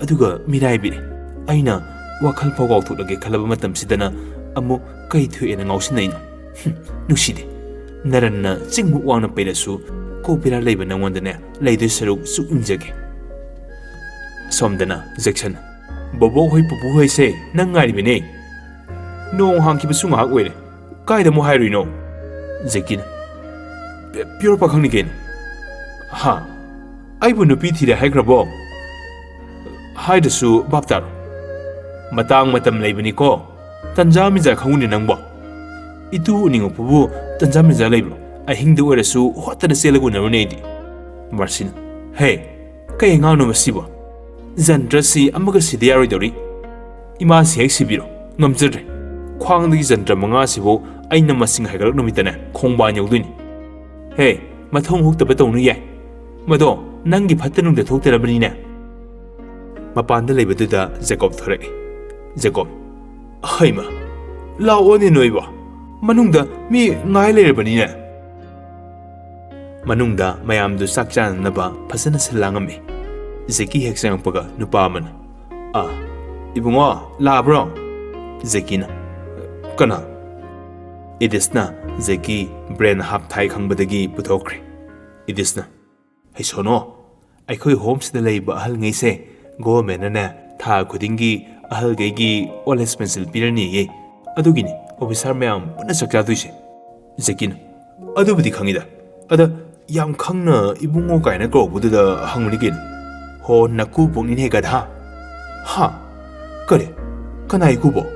ꯑꯗꯨꯒ ꯃꯤꯔꯥꯏꯕꯤꯔꯦ꯫ ꯑꯩꯅ ꯋꯥꯈꯜ ꯐꯥꯎ ꯀꯥꯎꯊꯣꯛꯂꯒꯦ ꯈꯜꯂꯕ ꯃꯇꯝꯁꯤꯗꯅ ꯑꯃꯨꯛ ꯀꯩ ꯊꯣꯛꯑꯦꯅ ꯉꯥꯎꯁꯤꯟꯅꯩꯅꯣ? ꯍꯨꯝ, ꯅꯨꯡꯁꯤꯗꯦ꯫ ꯅꯔꯟꯅ ꯆꯤꯡꯃꯨꯛ ꯋꯥꯡꯅ ꯄꯩꯔꯁꯨ ꯀꯣꯛ ꯕꯦꯔꯥ ꯂꯩꯕ ꯅꯪꯉꯣꯟꯗꯅꯦ ꯂꯩꯗꯣꯏ ꯁꯔꯨꯛ ꯆꯨꯞ ꯏꯟꯖꯒꯦ꯫" ꯁꯣꯝꯗꯅ ꯖꯦꯛꯁꯟ, "ꯕꯣꯕꯣꯛ ꯍꯣꯏ ꯄꯨꯄꯨ ꯍꯣꯏꯁꯦ ꯅꯪ ꯉꯥꯏꯔꯤꯕꯅꯦ꯫ ꯅꯣꯡ ꯍꯥꯡꯈꯤꯕꯁꯨ ꯉꯥꯏꯍꯥꯛ ꯑꯣꯏꯔꯦ꯫ ꯀꯥꯏꯗ ꯑꯃꯨꯛ ꯍꯥꯏꯔꯨꯏꯅꯣ?" ꯖꯦꯀꯤꯅ, "ꯄ꯭ꯌ-, ꯄ꯭ꯌꯣꯔ ꯄꯥꯈꯪꯅꯤ ꯀꯩꯅꯣ꯫" "ꯍꯥ? ꯑꯩꯕꯨ ꯅꯨꯄꯤ ꯊꯤꯔꯦ ꯍꯥꯏꯈ꯭ꯔꯕꯣ?" "ꯍꯥꯏꯗ꯭ꯔꯁꯨ ꯚꯥꯞ ꯇꯥꯔꯣ꯫ ꯃꯇꯥꯡ ꯃꯇꯝ ꯂꯩꯕꯅꯤꯀꯣ꯫ ꯇꯟꯖꯥ ꯃꯤꯖꯥ ꯈꯪꯉꯨꯅꯦ ꯅꯪꯕꯣ꯫ ꯏꯇꯨ ꯎꯅꯤꯡꯉꯛꯄꯕꯨ ꯇꯟꯖꯥ ꯃꯤꯖꯥ ꯂꯩꯕ꯭ꯔꯣ? ꯑꯍꯤꯡꯗ ꯑꯣꯏꯔꯁꯨ ꯍꯣꯠꯇꯅ ꯆꯦꯜꯂꯒ ꯎꯅꯔꯨꯅꯦ ꯑꯩꯗꯤ꯫" ꯃꯥꯔꯁꯤꯅ, "ꯍꯦ, ꯀꯩ ꯑꯉꯥꯡꯅꯣ ꯃꯁꯤꯕꯣ? ꯖꯟꯇ꯭ꯔꯁꯤ ꯑꯃꯒ ꯁꯤꯗ ꯌꯥꯔꯣꯏꯗꯧꯔꯤ꯫ ꯏꯃꯥꯁꯤ ꯍꯦꯛ ꯁꯤꯕꯤꯔꯣ, ꯉꯝꯖꯗ꯭ꯔꯦ꯫ ꯈ꯭ꯋꯥꯡꯗꯒꯤ ꯖꯟꯇ꯭ꯔ ꯃꯉꯥꯁꯤꯕꯨ ꯑꯩꯅ ꯃꯁꯤꯡ ꯍꯥꯏꯒꯠꯂꯛ ꯅꯨꯃꯤꯠꯇꯅꯦ ꯈꯣꯡꯕꯥꯟ ꯌꯧꯗꯣꯏꯅꯤ꯫ ꯍꯦ, ꯃꯊꯣꯡ ꯍꯨꯛꯇꯕ ꯇꯧꯅꯨ ꯌꯥꯏ꯫ ꯃꯗꯣ ꯅꯪꯒꯤ ꯐꯠꯇ ꯅꯨꯡꯗ ꯊꯣꯛꯇꯅꯕꯅꯤꯅꯦ꯫" ꯃꯄꯥꯟꯗ ꯂꯩꯕꯗꯨꯗ ꯖꯦꯀꯣꯕ ꯊꯣꯔꯛꯏ꯫ ꯖꯦꯀꯣꯕ, "ꯍꯩꯃ, ꯂꯥꯛꯑꯣꯅꯦ ꯅꯣꯏꯕꯣ꯫ ꯃꯅꯨꯡꯗ ꯃꯤ ꯉꯥꯏ ꯂꯩꯔꯕꯅꯤꯅꯦ꯫" ꯃꯅꯨꯡꯗ ꯃꯌꯥꯝꯗꯨ ꯆꯥꯛ ꯆꯥꯅꯅꯕ ꯐꯖꯅ ꯁꯤꯜ ꯂꯥꯡꯉꯝꯃꯤ꯫ ꯖꯦꯀꯤ ꯍꯦꯛ ꯆꯪꯉꯛꯄꯒ ꯅꯨꯄꯥ ꯑꯃꯅ, "ꯑꯥ, ꯏꯕꯨꯡꯉꯣ, ꯂꯥꯛꯑꯕ꯭ꯔꯣ?" ꯖꯦꯀꯤꯅ, "ꯀꯅꯥ?" ꯏꯗꯤꯁꯅ ꯖꯦꯀꯤ ꯕ꯭ꯔꯦꯟ ꯍꯥꯞ ꯊꯥꯏ ꯈꯪꯕꯗꯒꯤ ꯄꯨꯊꯣꯛꯈ꯭ꯔꯦ꯫ ꯏꯗꯤꯁꯅ, "ꯍꯩꯁꯣꯅꯣ, ꯑꯩꯈꯣꯏ ꯍꯣꯝꯁꯤꯗ ꯂꯩꯕ ꯑꯍꯜꯉꯩꯁꯦ ꯒꯣꯚꯔꯃꯦꯟꯅꯅꯦ ꯊꯥ ꯈꯨꯗꯤꯡꯒꯤ ꯑꯍꯜꯈꯩꯒꯤ ꯑꯣꯜ ꯑꯦꯖ ꯄꯦꯟꯁꯤꯜ ꯄꯤꯔꯅꯤꯌꯦ꯫ ꯑꯗꯨꯒꯤꯅꯤ ꯑꯣꯐꯤꯁꯥꯔ ꯃꯌꯥꯝ ꯄꯨꯟꯅ ꯆꯥꯛ ꯆꯥꯗꯣꯏꯁꯦ꯫" ꯖꯦꯀꯤꯅ, "ꯑꯗꯨꯕꯨꯗꯤ ꯈꯪꯉꯤꯗ꯫ ꯑꯗ ꯌꯥꯝ ꯈꯪꯅ ꯏꯕꯨꯡꯉꯣ ꯀꯥꯏꯅ ꯀꯧꯔꯛꯄꯗꯨꯗ ꯍꯪꯕꯅꯤ ꯀꯩꯅꯣ꯫" "ꯍꯣ, ꯅꯀꯨꯕꯣꯛꯅꯤꯅꯦ ꯒꯙꯥ꯫" "ꯍꯥ? ꯀꯔꯤ? ꯀꯅꯥ ꯏꯀꯨꯕꯣꯛ?"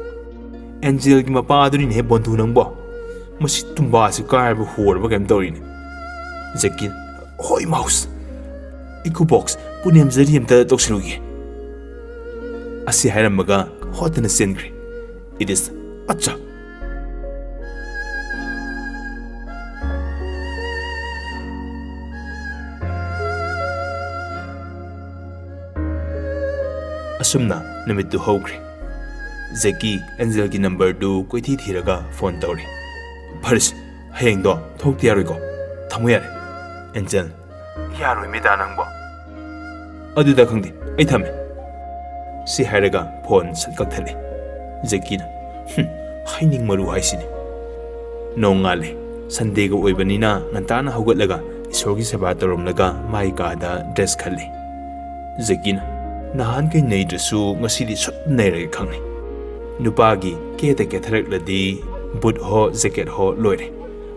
"ꯑꯦꯟꯖꯦꯜꯒꯤ ꯃꯄꯥꯗꯨꯅꯤꯅꯦꯍꯦ ꯕꯣꯟꯙꯨ ꯅꯪꯕꯣ꯫ ꯃꯁꯤ ꯇꯨꯝꯕꯥꯁꯤ ꯀꯥꯏꯔꯕ ꯍꯣꯔꯕ ꯀꯩꯝ ꯇꯧꯔꯤꯅꯦ꯫" ꯖꯦꯀꯤꯟ, "ꯍꯣꯏ ꯃꯥꯎꯁ, ꯏꯀꯨꯕꯣꯛꯁ ꯄꯨꯅꯦꯝꯖꯔꯤ ꯑꯝꯇ ꯇꯧꯁꯤꯜꯂꯨꯒꯦ꯫" ꯑꯁꯤ ꯍꯥꯏꯔꯝꯃꯒ ꯍꯣꯠꯇꯅ ꯆꯦꯟꯈ꯭ꯔꯦ꯫ ꯏꯗꯤꯁ, "ꯑꯠꯆꯥ!" ꯑꯁꯨꯝꯅ ꯅꯨꯃꯤꯠꯇꯨ ꯍꯧꯈ꯭ꯔꯦ꯫ ꯖꯦꯀꯤ ꯑꯦꯟꯖꯦꯜꯒꯤ ꯅꯝꯕꯔꯗꯨ ꯀꯣꯏꯊꯤ ꯊꯤꯔꯒ ꯐꯣꯟ ꯇꯧꯔꯦ꯫ "ꯐꯔꯦꯁꯦ, ꯍꯌꯦꯡꯗꯣ ꯊꯣꯛꯇ ꯌꯥꯔꯣꯏꯀꯣ? ꯊꯝꯃꯨ ꯌꯥꯔꯦ꯫" ꯑꯦꯟꯖꯦꯜ, "ꯌꯥꯔꯣꯏ ꯃꯤꯗꯥ ꯅꯪꯕꯣ꯫" "ꯑꯗꯨꯗ ꯈꯪꯗꯦ, ꯑꯩ ꯊꯝꯃꯦ꯫" ꯁꯤ ꯍꯥꯏꯔꯒ ꯐꯣꯟ ꯁꯠ ꯀꯛꯊꯠꯂꯦ꯫ ꯖꯦꯀꯤꯅ, "ꯍꯨꯝ, ꯍꯥꯏꯅꯤꯡ ꯃꯔꯨ ꯍꯥꯏꯁꯤꯅꯤ꯫" ꯅꯣꯡꯉꯥꯜꯂꯦ꯫ ꯁꯟꯗꯦꯒ ꯑꯣꯏꯕꯅꯤꯅ ꯉꯟꯇꯥꯅ ꯍꯧꯒꯠꯂꯒ ꯏꯁꯣꯔꯒꯤ ꯁꯦꯕꯥ ꯇꯧꯔꯝꯂꯒ ꯃꯥꯏ ꯀꯥꯗ ꯗ꯭ꯔꯦꯁ ꯈꯜꯂꯤ꯫ ꯖꯦꯀꯤꯅ, "ꯅꯍꯥꯟꯈꯩ ꯅꯩꯗ꯭ꯔꯁꯨ ꯉꯁꯤꯗꯤ ꯁꯨꯠ ꯅꯩꯔꯒꯦ ꯈꯪꯅꯤ꯫ ꯅꯨꯄꯥꯒꯤ ꯀꯦꯇ ꯀꯦꯊꯔꯛꯂꯗꯤ ꯕꯨꯠ ꯍꯣ ꯖꯦꯀꯦꯠ ꯍꯣ ꯂꯣꯏꯔꯦ꯫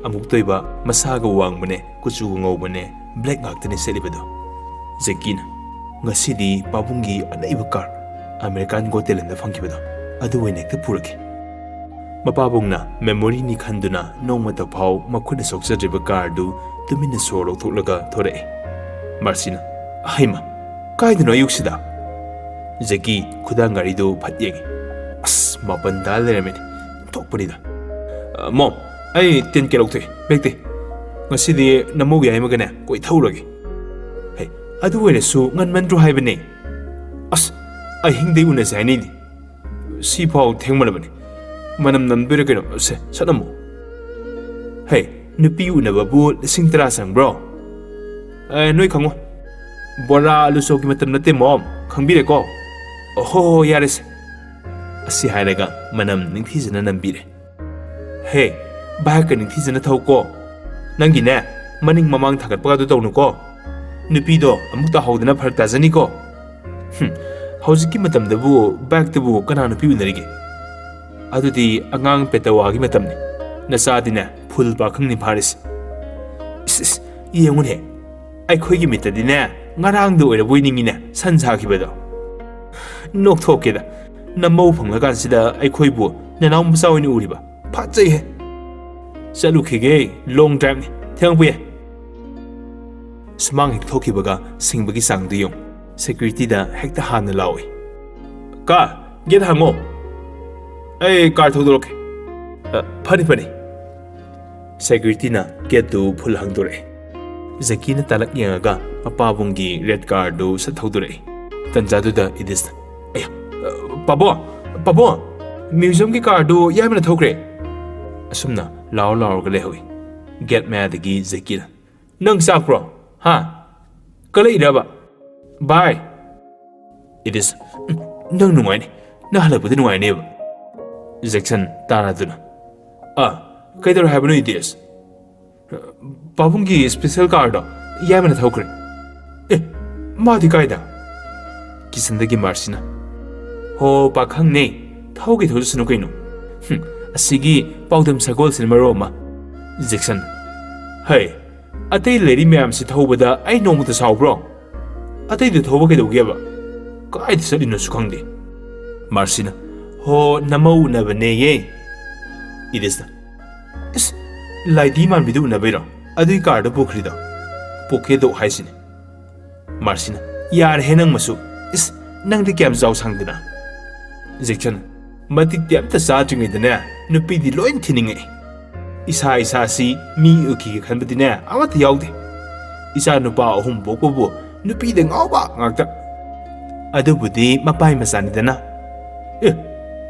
ꯑꯃꯨꯛꯇꯣꯏꯕ ꯃꯁꯥꯒ ꯋꯥꯡꯕꯅꯦ, ꯀꯨꯆꯨꯒ ꯉꯧꯕꯅꯦ, ꯕ꯭ꯂꯦꯛ ꯉꯥꯛꯇꯅꯦ ꯁꯦꯠꯂꯤꯕꯗꯣ꯫" ꯖꯦꯀꯤꯅ, "ꯉꯁꯤꯗꯤ ꯄꯥꯕꯨꯡꯒꯤ ꯑꯅꯩꯕ ꯀꯥꯔ, ꯑꯃꯦꯔꯤꯀꯥꯟ ꯒꯣꯠ ꯇꯦꯂꯦꯟꯗ ꯐꯪꯈꯤꯕꯗꯣ, ꯑꯗꯨ ꯑꯣꯏꯅ ꯍꯦꯛꯇ ꯄꯨꯔꯒꯦ꯫" ꯃꯄꯥꯕꯨꯡꯅ ꯃꯦꯃꯣꯔꯤꯅꯤ ꯈꯟꯗꯨꯅ ꯅꯣꯡꯃꯇ ꯐꯥꯎ ꯃꯈꯨꯠꯅ ꯁꯣꯛꯆꯗ꯭ꯔꯤꯕ ꯀꯥꯔꯗꯨ ꯇꯨꯃꯤꯟꯅ ꯁꯣꯔ ꯂꯧꯊꯣꯛꯂꯒ ꯊꯣꯔꯛꯑꯦ꯫ ꯃꯥꯔꯁꯤꯅ, "ꯍꯩꯃ, ꯀꯥꯏꯗꯅꯣ ꯑꯌꯨꯛꯁꯤꯗ?" ꯖꯦꯀꯤ ꯈꯨꯗꯥꯡ ꯒꯥꯔꯤꯗꯨ ꯐꯠ ꯌꯦꯡꯉꯤ꯫ "ꯑꯁ, ꯃꯥꯄꯟ ꯇꯥ ꯂꯩꯔꯝꯃꯦꯅꯦ꯫ ꯊꯣꯛꯄꯅꯤꯗ꯫ ꯑ, ꯃꯣꯝ, ꯑꯩ ꯇꯦꯟ ꯀꯦ ꯂꯧꯊꯣꯛꯑꯦ, ꯕꯦꯛꯇꯤ꯫ ꯉꯁꯤꯗꯤ ꯅꯃꯧ ꯌꯥꯏꯃꯒꯅꯦ ꯀꯣꯏꯊꯧꯔꯒꯦ꯫" "ꯍꯦ, ꯑꯗꯨ ꯑꯣꯏꯔꯁꯨ ꯉꯟꯃꯟꯗ꯭ꯔꯣ ꯍꯥꯏꯕꯅꯦ꯫" "ꯑꯁ, ꯑꯍꯤꯡꯗꯩ ꯎꯅꯁꯦ ꯍꯥꯏꯅꯩꯅꯦ꯫ ꯁꯤꯐꯥꯎ ꯊꯦꯡꯃꯜꯂꯕꯅꯦ꯫ ꯃꯅꯝ ꯅꯝꯗꯣꯏꯔꯥ ꯀꯩꯅꯣ? ꯁꯦ, ꯁꯠ ꯅꯝꯃꯣ꯫" "ꯍꯦ, ꯅꯨꯄꯤ ꯎꯅꯕꯕꯨ ꯂꯤꯁꯤꯡ ꯇꯔꯥ ꯆꯪꯕ꯭ꯔꯣ? ꯑꯦ, ꯅꯣꯏ ꯈꯪꯉꯣ꯫ ꯕꯣꯔꯥ ꯑꯂꯨ ꯆꯧꯒꯤ ꯃꯇꯝ ꯅꯠꯇꯦ, ꯃꯣꯝ꯫ ꯈꯪꯕꯤꯔꯦꯀꯣ? ꯑꯣꯍꯣ, ꯌꯥꯔꯦꯁꯦ꯫ ꯑꯁꯤ ꯍꯥꯏꯔꯒ ꯃꯅꯝ ꯅꯤꯡꯊꯤꯖꯅ ꯅꯝꯕꯤꯔꯦ꯫ ꯍꯦ, ꯚꯥꯏ, ꯀ ꯅꯤꯡꯊꯤꯖꯅ ꯊꯧꯀꯣ꯫ ꯅꯪꯒꯤꯅꯦ, ꯃꯅꯤꯡ ꯃꯃꯥꯡ ꯊꯥꯒꯠꯄꯒꯗꯣ ꯇꯧꯅꯨꯀꯣ꯫ ꯅꯨꯄꯤꯗꯣ ꯑꯃꯨꯛ ꯇꯥꯍꯧꯗꯅ ꯐꯔꯛ ꯇꯥꯖꯅꯤꯀꯣ꯫ ꯍꯨꯝ, ꯍꯧꯖꯤꯛꯀꯤ ꯃꯇꯝꯗꯕꯨ ꯕꯥꯏꯛꯇꯕꯨ ꯀꯅꯥ ꯅꯨꯄꯤ ꯎꯅꯔꯤꯒꯦ? ꯑꯗꯨꯗꯤ ꯑꯉꯥꯡ ꯄꯦꯇꯋꯥꯒꯤ ꯃꯇꯝꯅꯤ꯫ ꯅꯆꯥꯗꯤꯅꯦ, ꯐꯨꯜ ꯄꯥꯈꯪꯅꯤ ꯐꯥꯔꯤꯁꯦ꯫ ꯏꯁ, ꯏꯁ, ꯌꯦꯡꯉꯨꯅꯦ, ꯑꯩꯈꯣꯏꯒꯤ ꯃꯤꯠꯇꯗꯤꯅꯦ, ꯉꯔꯥꯡꯗ ꯑꯣꯏꯔꯕꯣꯏ ꯅꯤꯡꯉꯤꯅꯦ, ꯁꯟ ꯁꯥꯈꯤꯕꯗꯣ꯫ ꯅꯣꯛꯊꯣꯛꯀꯦꯗ, ꯅꯃꯧ ꯐꯪꯂꯀꯥꯟꯁꯤꯗ ꯑꯩꯈꯣꯏꯕꯨ ꯅꯅꯥꯎ ꯃꯆꯥ ꯑꯣꯏꯅ ꯎꯔꯤꯕ? ꯐꯠꯖꯩꯍꯦ꯫ ꯆꯠꯂꯨꯈꯤꯒꯦ, ꯂꯣꯡ ꯗ꯭ꯔꯥꯏꯚꯅꯤ, ꯊꯦꯡꯉꯛꯄ ꯌꯥꯏ꯫ ꯁꯨꯃꯥꯡ ꯍꯦꯛ ꯊꯣꯛꯈꯤꯕꯒ ꯁꯤꯡꯕꯒꯤ ꯆꯥꯡꯗꯨ ꯌꯦꯡꯉꯨ꯫ ꯁꯦꯀ꯭ꯌꯨꯔꯤꯇꯤꯗ ꯍꯦꯛꯇ ꯍꯥꯟꯅ ꯂꯥꯎꯏ꯫ "ꯀꯥ, ꯒꯦꯠ ꯍꯥꯡꯉꯣ꯫ ꯑꯩ ꯀꯥꯔ ꯊꯧꯗꯣꯔꯛꯀꯦ꯫" "ꯑ, ꯐꯅꯤ, ꯐꯅꯤ꯫" ꯁꯦꯀ꯭ꯌꯨꯔꯤꯇꯤꯅ ꯒꯦꯠꯇꯨ ꯐꯨꯜ ꯍꯥꯡꯗꯣꯔꯛꯑꯦ꯫ ꯖꯦꯀꯤꯅ ꯇꯥꯂꯛ ꯌꯦꯡꯉꯒ ꯃꯄꯥꯕꯨꯡꯒꯤ ꯔꯦꯗ ꯀꯥꯔꯗꯨ ꯁꯠ ꯊꯧꯗꯣꯔꯛꯏ꯫ ꯇꯟꯖꯥꯗꯨꯗ ꯏꯗꯤꯁꯅ, "ꯑꯌꯥ, ꯑ, ꯄꯥꯕꯣ, ꯄꯥꯕꯣ, ꯃ꯭ꯌꯨꯖꯤꯌꯝꯒꯤ ꯀꯥꯔꯗꯨ ꯌꯥꯏꯃꯅ ꯊꯧꯈ꯭ꯔꯦ!" ꯑꯁꯨꯝꯅ ꯂꯥꯎꯔ ꯂꯥꯎꯔꯒ ꯂꯩꯍꯧꯏ꯫ ꯒꯦꯠ ꯃꯌꯥꯗꯒꯤ ꯖꯦꯀꯤꯅ, "ꯅꯪ ꯆꯥꯛꯄ꯭ꯔꯣ? ꯍꯥ? ꯀꯜꯂꯛꯏꯔꯕ? ꯚꯥꯏ!" ꯏꯗꯤꯁ, "ꯅꯪ ꯅꯨꯡꯉꯥꯏꯅꯤ꯫ ꯅꯪ ꯍꯜꯂꯛꯄꯗ ꯅꯨꯡꯉꯥꯏꯅꯦꯕ꯫" ꯖꯦꯛꯁꯟ ꯇꯥꯔꯗꯨꯅ, "ꯑ, ꯀꯩꯗꯧꯔꯦ ꯍꯥꯏꯕꯅꯣ, ꯏꯗꯤꯁ?" "ꯄꯥꯕꯨꯡꯒꯤ ꯁ꯭ꯄꯦꯁꯦꯜ ꯀꯥꯔꯗꯣ ꯌꯥꯏꯃꯅ ꯊꯧꯈ꯭ꯔꯦ꯫" "ꯑꯦ, ꯃꯥꯗꯤ ꯀꯥꯏꯗ?" ꯀꯤꯆꯟꯗꯒꯤ ꯃꯥꯔꯁꯤꯅ, "ꯍꯣ, ꯄꯥꯈꯪꯅꯦ, ꯊꯧꯒꯦ ꯊꯧꯖꯁꯅꯨ ꯀꯩꯅꯣ꯫ ꯍꯨꯝ, ꯑꯁꯤꯒꯤ ꯄꯥꯎꯗꯝ ꯁꯒꯣꯜꯁꯤꯅ ꯃꯔꯣꯜ ꯑꯃ꯫" ꯖꯦꯛꯁꯟ, "ꯍꯩ, ꯑꯇꯩ ꯂꯩꯔꯤ ꯃꯌꯥꯝꯁꯤ ꯊꯧꯕꯗ ꯑꯩ ꯅꯣꯡꯃꯇ ꯁꯥꯎꯕ꯭ꯔꯣ? ꯑꯇꯩꯗ ꯊꯧꯕ ꯀꯩꯗꯧꯒꯦꯕ? ꯀꯥꯏꯗ ꯆꯠꯂꯤꯅꯣꯁꯨ ꯈꯪꯗꯦ꯫" ꯃꯥꯔꯁꯤꯅ, "ꯍꯣ, ꯅꯃꯧ ꯎꯅꯕꯅꯦꯌꯦ꯫" ꯏꯗꯤꯁꯅ, "ꯏꯁ, ꯂꯥꯏꯗꯤ ꯃꯥꯟꯕꯤꯗꯨ ꯎꯅꯕꯩꯔꯣ? ꯑꯗꯨꯏ ꯀꯥꯔꯗꯣ ꯄꯨꯈ꯭ꯔꯤꯗꯣ? ꯄꯣꯀꯦꯗꯣꯛ ꯍꯥꯏꯁꯤꯅꯦ꯫" ꯃꯥꯔꯁꯤꯅ, "ꯌꯥꯔꯦꯍꯦ ꯅꯪ ꯃꯁꯨ꯫ ꯏꯁ, ꯅꯪꯗꯤ ꯀꯌꯥꯝ ꯆꯥꯎ ꯁꯥꯡꯗꯅ?" ꯖꯦꯛꯁꯟ, "ꯃꯇꯤꯛꯇꯤ ꯑꯝꯇ ꯆꯥꯗ꯭ꯔꯤꯉꯩꯗꯅꯦ, ꯅꯨꯄꯤꯗꯤ ꯂꯣꯏ ꯊꯤꯅꯤꯡꯉꯛꯏ꯫ ꯏꯁꯥ ꯏꯁꯥꯁꯤ ꯃꯤ ꯎꯈꯤꯒꯦ ꯈꯟꯕꯗꯤꯅꯦ, ꯑꯃꯠꯇ ꯌꯥꯎꯗꯦ꯫ ꯏꯆꯥ ꯅꯨꯄꯥ ꯑꯍꯨꯝ ꯄꯣꯛꯄꯕꯨ ꯅꯨꯄꯤꯗ ꯉꯥꯎꯕ ꯉꯥꯛꯇ꯫ ꯑꯗꯨꯕꯨꯗꯤ ꯃꯄꯥꯏ ꯃꯆꯥꯅꯤꯗꯅ꯫ ꯑꯦ,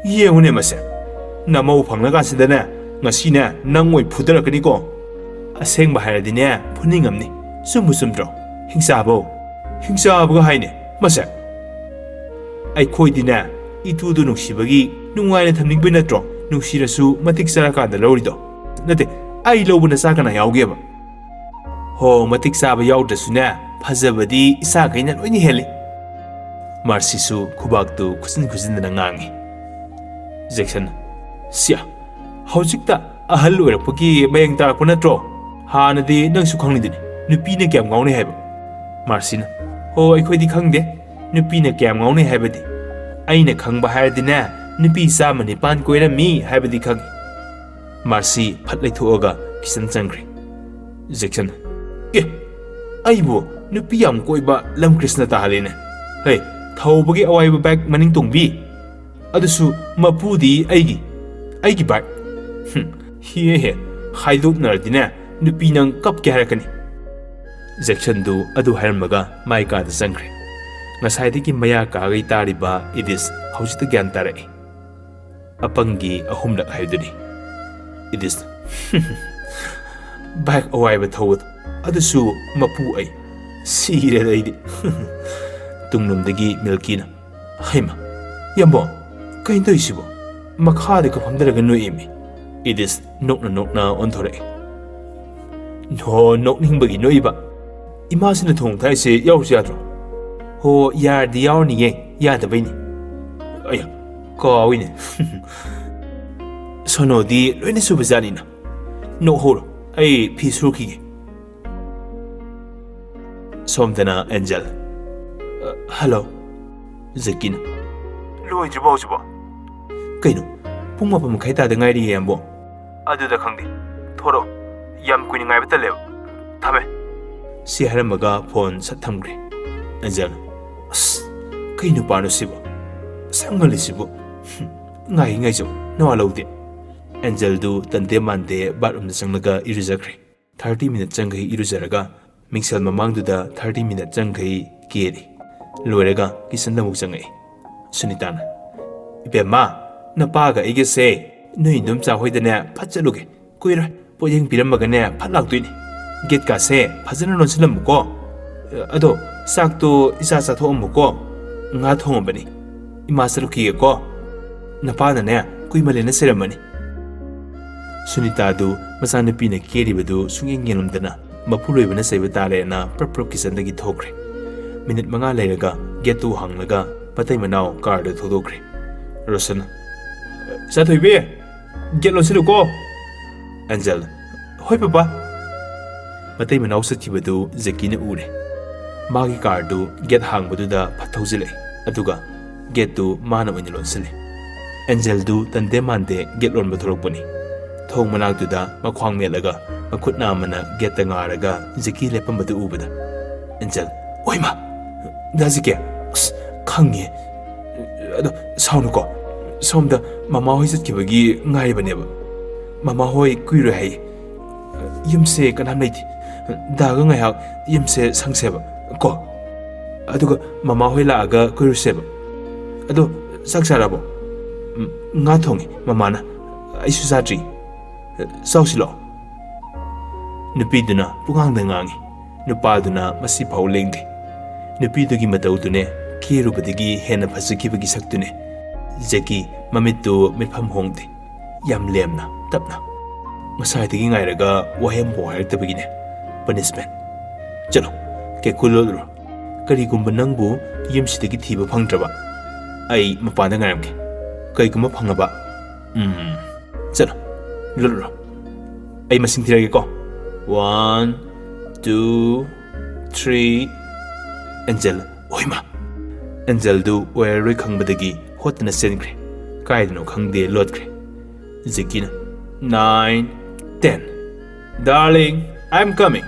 ꯌꯦꯡꯉꯨꯅꯦ ꯃꯁꯦ꯫ ꯅꯃꯧ ꯐꯪꯂꯀꯥꯟꯁꯤꯗꯅꯦ, ꯉꯁꯤꯅꯦ, ꯅꯪ ꯑꯣꯏ ꯐꯨꯗꯔꯛꯀꯅꯤꯀꯣ꯫ ꯑꯁꯦꯡꯕ ꯍꯥꯏꯔꯗꯤꯅꯦ, ꯐꯨꯅꯤꯡꯉꯝꯅꯤ꯫ ꯆꯨꯝꯕꯨ ꯆꯨꯝꯗ꯭ꯔꯣ? ꯍꯤꯡꯆꯥꯕꯧ꯫ ꯍꯤꯡꯆꯥꯕꯒ ꯍꯥꯏꯅꯦ ꯃꯁꯦ꯫ ꯑꯩꯈꯣꯏꯗꯤꯅꯦ, ꯏꯇꯨꯗꯨ ꯅꯨꯡꯁꯤꯕꯒꯤ ꯅꯨꯡꯉꯥꯏꯅ ꯊꯝꯅꯤꯡꯕꯩ ꯅꯠꯇ꯭ꯔꯣ ꯅꯨꯡꯁꯤꯔꯁꯨ ꯃꯇꯤꯛ ꯆꯥꯔꯀꯥꯟꯗ ꯂꯧꯔꯤꯗꯣ? ꯅꯠꯇꯦ, ꯑꯩ ꯂꯧꯕ ꯅꯆꯥ ꯀꯅꯥ ꯌꯥꯎꯒꯦꯕ? ꯍꯣ, ꯃꯇꯤꯛ ꯆꯥꯕ ꯌꯥꯎꯗ꯭ꯔꯁꯨꯅꯦ, ꯐꯖꯕꯗꯤ ꯏꯆꯥꯈꯩꯅ ꯂꯣꯏꯅ ꯍꯦꯜꯂꯤ꯫ ꯃꯥꯔꯁꯤꯁꯨ ꯈꯨꯕꯥꯛꯇꯨ ꯈꯨꯖꯤꯟ ꯈꯨꯖꯤꯟꯗꯅ ꯉꯥꯡꯉꯤ꯫ ꯖꯦꯛꯁꯟ, ꯁꯤꯌꯥ, ꯍꯧꯖꯤꯛꯇ ꯑꯍꯜ ꯑꯣꯏꯔꯛꯄꯒꯤ ꯃꯌꯦꯡ ꯇꯥꯔꯛꯄ ꯅꯠꯇ꯭ꯔꯣ? ꯍꯥꯟꯅꯗꯤ ꯅꯪꯁꯨ ꯈꯪꯂꯤꯗꯨꯅꯤ, ꯅꯨꯄꯤꯅ ꯀꯌꯥꯝ ꯉꯥꯎꯅꯩ ꯍꯥꯏꯕ꯫ ꯃꯥꯔꯁꯤꯅ, ꯍꯣ, ꯑꯩꯈꯣꯏꯗꯤ ꯈꯪꯗꯦ ꯅꯨꯄꯤꯅ ꯀꯌꯥꯝ ꯉꯥꯎꯅꯩ ꯍꯥꯏꯕꯗꯤ꯫ ꯑꯩꯅ ꯈꯪꯕ ꯍꯥꯏꯔꯗꯤꯅꯦ, ꯅꯨꯄꯤ ꯆꯥꯝꯃ ꯅꯤꯄꯥꯟ ꯀꯣꯏꯔꯝꯃꯤ ꯍꯥꯏꯕꯗꯤ ꯈꯪꯉꯤ꯫ ꯃꯥꯔꯁꯤ ꯐꯠ ꯂꯩꯊꯣꯛꯑꯒ ꯀꯤꯆꯟ ꯆꯪꯈ꯭ꯔꯦ꯫ ꯖꯦꯛꯁꯟ, ꯑꯦ, ꯑꯩꯕꯨ ꯅꯨꯄꯤ ꯌꯥꯝ ꯀꯣꯏꯕ ꯂꯝ ꯀ꯭ꯔꯤꯁꯅ ꯇꯥꯍꯜꯂꯦꯅꯦ꯫ ꯍꯦ, ꯊꯧꯕꯒꯤ ꯑꯋꯥꯏꯕ ꯕꯥꯏꯛ ꯃꯅꯤꯡ ꯇꯣꯡꯕꯤ, ꯑꯗꯨꯁꯨ ꯃꯄꯨꯗꯤ ꯑꯩꯒꯤ, ꯑꯩꯒꯤ ꯕꯥꯏꯛ꯫ ꯍꯨꯝ, ꯍꯤꯌꯦ ꯍꯦ, ꯍꯥꯏꯗꯣꯛꯅꯔꯗꯤꯅꯦ, ꯅꯨꯄꯤ ꯅꯪ ꯀꯞꯀꯦ ꯍꯥꯏꯔꯛꯀꯅꯤ꯫ ꯖꯦꯛꯁꯟꯗꯨ ꯑꯗꯨ ꯍꯥꯏꯔꯝꯃꯒ ꯃꯥꯏ ꯀꯥꯗ ꯆꯪꯈ꯭ꯔꯦ꯫ ꯉꯁꯥꯏꯗꯒꯤ ꯃꯌꯥ ꯀꯥꯒꯩ ꯇꯥꯔꯤꯕ ꯏꯗꯤꯁ ꯍꯧꯖꯤꯛꯇ ꯒ꯭ꯌꯥꯟ ꯇꯥꯔꯛꯏ꯫ ꯑꯄꯪꯒꯤ ꯑꯍꯨꯝꯂꯛ ꯍꯥꯏꯕꯗꯨꯅꯤ꯫ ꯏꯗꯤꯁ, ꯕꯥꯏꯛ ꯑꯋꯥꯏꯕ ꯊꯧꯕꯗꯣ, ꯑꯗꯨꯁꯨ ꯃꯄꯨ ꯑꯩ꯫ ꯁꯤꯔꯦꯗ ꯑꯩꯗꯤ꯫ ꯇꯨꯡꯂꯣꯝꯗꯒꯤ ꯃꯤꯜꯀꯤꯅ, ꯍꯩꯃ, ꯌꯥꯝꯕꯣ, ꯀꯩꯅꯣ ꯇꯧꯔꯤꯁꯤꯕꯣ? ꯃꯈꯥꯗꯒ ꯐꯝꯊꯔꯒ ꯅꯣꯛꯏꯃꯤ꯫ ꯏꯗꯤꯁ ꯅꯣꯛꯅ ꯅꯣꯛꯅ ꯑꯣꯟꯊꯣꯔꯛꯏ꯫ ꯍꯣ, ꯅꯣꯛꯅꯤꯡꯕꯒꯤ ꯅꯣꯛꯏꯕ꯫ ꯏꯃꯥꯁꯤꯅ ꯊꯣꯡ ꯊꯥꯛꯏꯁꯦ ꯌꯥꯎꯔꯨꯁꯤ ꯌꯥꯗ꯭ꯔꯣ? ꯍꯣ, ꯌꯥꯔꯗꯤ ꯌꯥꯎꯔꯅꯤꯌꯦ, ꯌꯥꯗꯕꯩꯅꯤ꯫ ꯑꯌꯥ, ꯀꯥꯎꯏꯅꯦ꯫ ꯁꯣꯅꯣꯗꯤ ꯂꯣꯏꯅ ꯁꯨꯕꯖꯥꯠꯅꯤꯅ꯫ ꯅꯣꯛꯍꯧꯔꯣ, ꯑꯩ ꯐꯤ ꯁꯨꯔꯨꯈꯤꯒꯦ꯫ ꯁꯣꯝꯗꯅ ꯑꯦꯟꯖꯦꯜ꯫ ꯑ, ꯍꯜꯂꯣ꯫ ꯖꯦꯛꯀꯤꯅ, ꯂꯣꯏꯗ꯭ꯔꯤꯕꯣ ꯍꯧꯖꯤꯛꯐꯥꯎ? ꯀꯩꯅꯣ, ꯄꯨꯡ ꯃꯥꯄꯟ ꯃꯈꯥꯏ ꯇꯥꯗ ꯉꯥꯏꯔꯤꯌꯦ, ꯌꯥꯝꯕꯣ꯫ ꯑꯗꯨꯗ ꯈꯪꯗꯦ꯫ ꯊꯣꯔꯛꯑꯣ꯫ ꯌꯥꯝ ꯀꯨꯏꯅ ꯉꯥꯏꯕ ꯇꯜꯂꯦꯕ꯫ ꯊꯝꯃꯦ꯫ ꯁꯤ ꯍꯥꯏꯔꯝꯃꯒ ꯐꯣꯟ ꯁꯠ ꯊꯝꯈ꯭ꯔꯦ꯫ ꯑꯦꯟꯖꯦꯜꯅ, ꯑꯁ, ꯀꯩ ꯅꯨꯄꯥꯅꯣ ꯁꯤꯕꯣ? ꯑꯁꯛ ꯉꯜꯂꯤꯁꯤꯕꯨ꯫ ꯍꯨꯝ, ꯉꯥꯏꯒꯦ ꯉꯥꯏꯖꯧ, ꯅꯋꯥ ꯂꯧꯗꯦ꯫ ꯑꯦꯟꯖꯦꯜꯗꯨ ꯇꯟꯗꯦ ꯃꯥꯟꯗꯦ ꯕꯥꯠꯔꯨꯝꯗ ꯆꯪꯂꯒ ꯏꯔꯨꯖꯈ꯭ꯔꯦ꯫ ꯊꯥꯔꯇꯤ ꯃꯤꯅꯠ ꯆꯪꯈꯩ ꯏꯔꯨꯖꯔꯒ ꯃꯤꯡꯁꯦꯜ ꯃꯃꯥꯡꯗꯨꯗ ꯊꯥꯔꯇꯤ ꯃꯤꯅꯠ ꯆꯪꯈꯩ ꯀꯦꯔꯤ꯫ ꯂꯣꯏꯔꯒ ꯀꯤꯆꯟꯗ ꯑꯃꯨꯛ ꯆꯪꯉꯛꯏ꯫ ꯁꯨꯅꯤꯇꯥꯅ, ꯏꯕꯦꯝꯃ, ꯅꯄꯥꯒ ꯑꯩꯒꯁꯦ ꯅꯣꯏ ꯏꯟꯗꯣꯝꯆꯥ ꯍꯣꯏꯗꯅꯦ ꯐꯠ ꯆꯠꯂꯨꯒꯦ꯫ ꯀꯨꯏꯔꯣꯏ꯫ ꯄꯣꯠꯌꯦꯡ ꯄꯤꯔꯝꯃꯒꯅꯦ ꯐꯠ ꯂꯥꯛꯇꯣꯏꯅꯤ꯫ ꯒꯦꯠꯀꯥꯁꯦ ꯐꯖꯅ ꯂꯣꯟꯁꯤꯜꯂꯝꯃꯨꯀꯣ꯫ ꯑꯗꯣ ꯆꯥꯛꯇꯣ ꯏꯆꯥ ꯆꯥꯊꯣꯛꯑꯝꯃꯨꯀꯣ꯫ ꯉꯥ ꯊꯣꯡꯉꯕꯅꯤ꯫ ꯏꯃꯥ ꯆꯠꯂꯨꯈꯤꯒꯦꯀꯣ꯫ ꯅꯄꯥꯅꯅꯦ ꯀꯨꯏꯃꯜꯂꯦꯅ ꯆꯩꯔꯝꯃꯅꯤ꯫ ꯁꯨꯅꯤꯇꯥꯗꯨ ꯃꯆꯥꯅꯨꯄꯤꯅ ꯀꯦꯔꯤꯕꯗꯨ ꯁꯨꯡꯌꯦꯡ ꯌꯦꯡꯂꯝꯗꯅ ꯃꯄꯨꯔꯣꯏꯕꯅ ꯆꯩꯕ ꯇꯥꯔꯦꯅ ꯄ꯭ꯔꯞ ꯄ꯭ꯔꯞ ꯀꯤꯆꯟꯗꯒꯤ ꯊꯣꯛꯈ꯭ꯔꯦ꯫ ꯃꯤꯅꯤꯠ ꯃꯉꯥ ꯂꯩꯔꯒ ꯒꯦꯠꯇꯨ ꯍꯥꯡꯂꯒ ꯃꯇꯩ ꯃꯅꯥꯎ ꯀꯥꯔꯗ ꯊꯧꯗꯣꯛꯈ꯭ꯔꯦ꯫ ꯔꯣꯁꯟ, "ꯏꯆꯥ ꯊꯣꯏꯕꯤ, ꯒꯦꯠ ꯂꯣꯟꯁꯤꯜꯂꯨꯀꯣ!" ꯑꯦꯟꯖꯦꯜ, "ꯍꯣꯏ ꯄꯄꯥ!" ꯃꯇꯩ ꯃꯅꯥꯎ ꯆꯠꯈꯤꯕꯗꯨ ꯖꯦꯀꯤꯅ ꯎꯔꯦ꯫ ꯃꯥꯒꯤ ꯀꯥꯔꯗꯨ ꯒꯦꯠ ꯍꯥꯡꯕꯗꯨꯗ ꯐꯠ ꯊꯧꯖꯤꯜꯂꯛꯑꯦ, ꯑꯗꯨꯒ ꯒꯦꯠꯇꯨ ꯃꯥꯅ ꯑꯣꯏꯅ ꯂꯣꯟꯁꯤꯜꯂꯦ꯫ ꯑꯦꯟꯖꯦꯜꯗꯨ ꯇꯟꯗꯦ ꯃꯥꯟꯗꯦ ꯒꯦꯠ ꯂꯣꯟꯕ ꯊꯣꯛꯂꯛꯄꯅꯤ꯫ ꯊꯣꯡ ꯃꯅꯥꯛꯇꯨꯗ ꯃꯈ꯭ꯋꯥꯡ ꯃꯦꯠꯂꯒ ꯃꯈꯨꯠ ꯅꯥꯝꯃꯅ ꯒꯦꯠꯇ ꯉꯥꯔꯒ ꯖꯦꯀꯤ ꯂꯦꯞꯄꯝꯕꯗꯨ ꯎꯕꯗ, ꯑꯦꯟꯖꯦꯜ, "ꯑꯣꯏꯃ! ꯗꯥ ꯖꯦꯀꯤ, ꯑꯁ, ꯈꯪꯉꯦ꯫ ꯑꯗꯣ ꯁꯥꯎꯅꯨꯀꯣ, ꯁꯣꯝꯗ ꯃꯃꯥ ꯍꯣꯏ ꯆꯠꯈꯤꯕꯒꯤ ꯉꯥꯏꯔꯤꯕꯅꯦꯕ꯫ ꯃꯃꯥ ꯍꯣꯏ ꯀꯨꯏꯔꯣꯏ ꯍꯥꯏꯌꯦ꯫ ꯌꯨꯝꯁꯦ ꯀꯅꯥꯝ ꯂꯩꯇꯦ꯫ ꯗꯥꯒ ꯉꯥꯏꯍꯥꯛ ꯌꯨꯝꯁꯦ ꯁꯪꯁꯦꯕ ꯀꯣ꯫ ꯑꯗꯨꯒ ꯃꯃꯥ ꯍꯣꯏ ꯂꯥꯛꯑꯒ ꯀꯣꯏꯔꯨꯁꯦꯕ꯫ ꯑꯗꯣ ꯆꯥꯛ ꯆꯥꯔꯕꯣ?" "ꯎꯝ, ꯉꯥ ꯊꯣꯡꯉꯤ ꯃꯃꯥꯅ꯫ ꯑꯩꯁꯨ ꯆꯥꯗ꯭ꯔꯤ꯫ ꯆꯥꯎꯁꯤ ꯂꯥꯛꯑꯣ꯫" ꯅꯨꯄꯤꯗꯨꯅ ꯄꯨꯡꯉꯥꯡꯗ ꯉꯥꯡꯉꯤ꯫ ꯅꯨꯄꯥꯗꯨꯅ ꯃꯁꯤꯐꯥꯎ ꯂꯦꯡꯗꯦ꯫ ꯅꯨꯄꯤꯗꯨꯒꯤ ꯃꯇꯧꯗꯨꯅꯦ, ꯀꯦꯔꯨꯕꯗꯒꯤ ꯍꯦꯟꯅ ꯐꯖꯈꯤꯕꯒꯤ ꯁꯛꯇꯨꯅꯦ꯫ ꯖꯦꯀꯤ ꯃꯃꯤꯠꯇꯨ ꯃꯤꯠꯐꯝ ꯍꯣꯡꯗꯦ꯫ ꯌꯥꯝ ꯂꯦꯝꯅ, ꯇꯞꯅ꯫ ꯉꯁꯥꯏꯗꯒꯤ ꯉꯥꯏꯔꯒ ꯋꯥꯍꯩ ꯑꯃꯐꯥꯎ ꯍꯥꯏꯔꯛꯇꯕꯒꯤꯅꯦ꯫ Punishment꯫ ꯆꯠꯂꯣ, ꯀꯦꯀꯨ ꯂꯣꯠꯂꯨꯔꯣ꯫ ꯀꯔꯤꯒꯨꯝꯕ ꯅꯪꯕꯨ ꯌꯨꯝꯁꯤꯗꯒꯤ ꯊꯤꯕ ꯐꯪꯗ꯭ꯔꯕ, ꯑꯩ ꯃꯄꯥꯟꯗ ꯉꯥꯏꯔꯝꯒꯦ꯫ ꯀꯩꯒꯨꯝꯕ ꯐꯪꯉꯕ, ꯎꯝ, ꯆꯠꯂꯣ, ꯂꯣꯠꯂꯨꯔꯣ꯫ ꯑꯩ ꯃꯁꯤꯡ ꯊꯤꯔꯒꯦꯀꯣ꯫ One, two, three꯫ ꯑꯦꯟꯖꯦꯜ, "ꯍꯣꯏꯃ!" ꯑꯦꯟꯖꯦꯜꯗꯨ ꯑꯣꯏꯔꯔꯣꯏ ꯈꯪꯕꯗꯒꯤ ꯍꯣꯠꯇꯅ ꯆꯦꯟꯈ꯭ꯔꯦ꯫ ꯀꯥꯏꯗꯅꯣ ꯈꯪꯗꯦ ꯂꯣꯠꯈ꯭ꯔꯦ꯫ ꯖꯦꯀꯤꯅ, "Nine, ten꯫ Darling, I'm coming.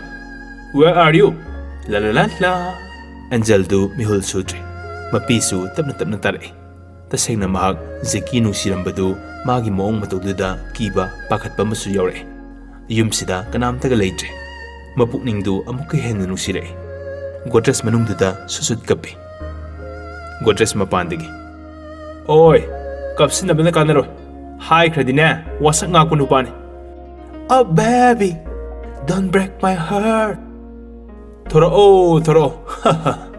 Where are you?" ꯂꯥ ꯂꯥ ꯂꯥ ꯂꯥ꯫ ꯑꯦꯟꯖꯦꯜꯗꯨ ꯃꯤꯍꯨꯜ ꯁꯨꯗ꯭ꯔꯦ꯫ ꯃꯄꯤꯁꯨ ꯇꯞꯅ ꯇꯞꯅ ꯇꯥꯔꯛꯏ꯫ ꯇꯁꯦꯡꯅ ꯃꯍꯥꯛ ꯖꯦꯀꯤ ꯅꯨꯡꯁꯤꯔꯝꯕꯗꯨ ꯃꯥꯒꯤ ꯃꯑꯣꯡ ꯃꯇꯧꯗꯨꯗ ꯀꯤꯕ, ꯄꯥꯈꯠꯄ ꯑꯃꯁꯨ ꯌꯥꯎꯔꯛꯏ꯫ ꯌꯨꯝꯁꯤꯗ ꯀꯅꯥꯝꯇꯒ ꯂꯩꯇ꯭ꯔꯦ꯫ ꯃꯄꯨꯛꯅꯤꯡꯗꯨ ꯑꯃꯨꯛꯀ ꯍꯦꯟꯅ ꯅꯨꯡꯁꯤꯔꯛꯏ꯫ ꯒꯣꯗ꯭ꯔꯦꯖ ꯃꯅꯨꯡꯗꯨꯗ ꯁꯨꯠ ꯁꯨꯠ ꯀꯞꯄꯤ꯫ ꯒꯣꯗ꯭ꯔꯦꯖ ꯃꯄꯥꯟꯗꯒꯤ, "ꯑꯣꯏ, ꯀꯞꯁꯤꯟꯅꯕꯅ ꯀꯥꯟꯅꯔꯣꯏ꯫ ꯍꯥꯏꯈ꯭ꯔꯗꯤꯅꯦ, ꯋꯥꯁꯛ ꯉꯥꯛꯄ ꯅꯨꯄꯥꯅꯤ꯫ Oh baby, don't break my heart. ꯊꯣꯔꯛꯑꯣ, ꯊꯣꯔꯛꯑꯣ.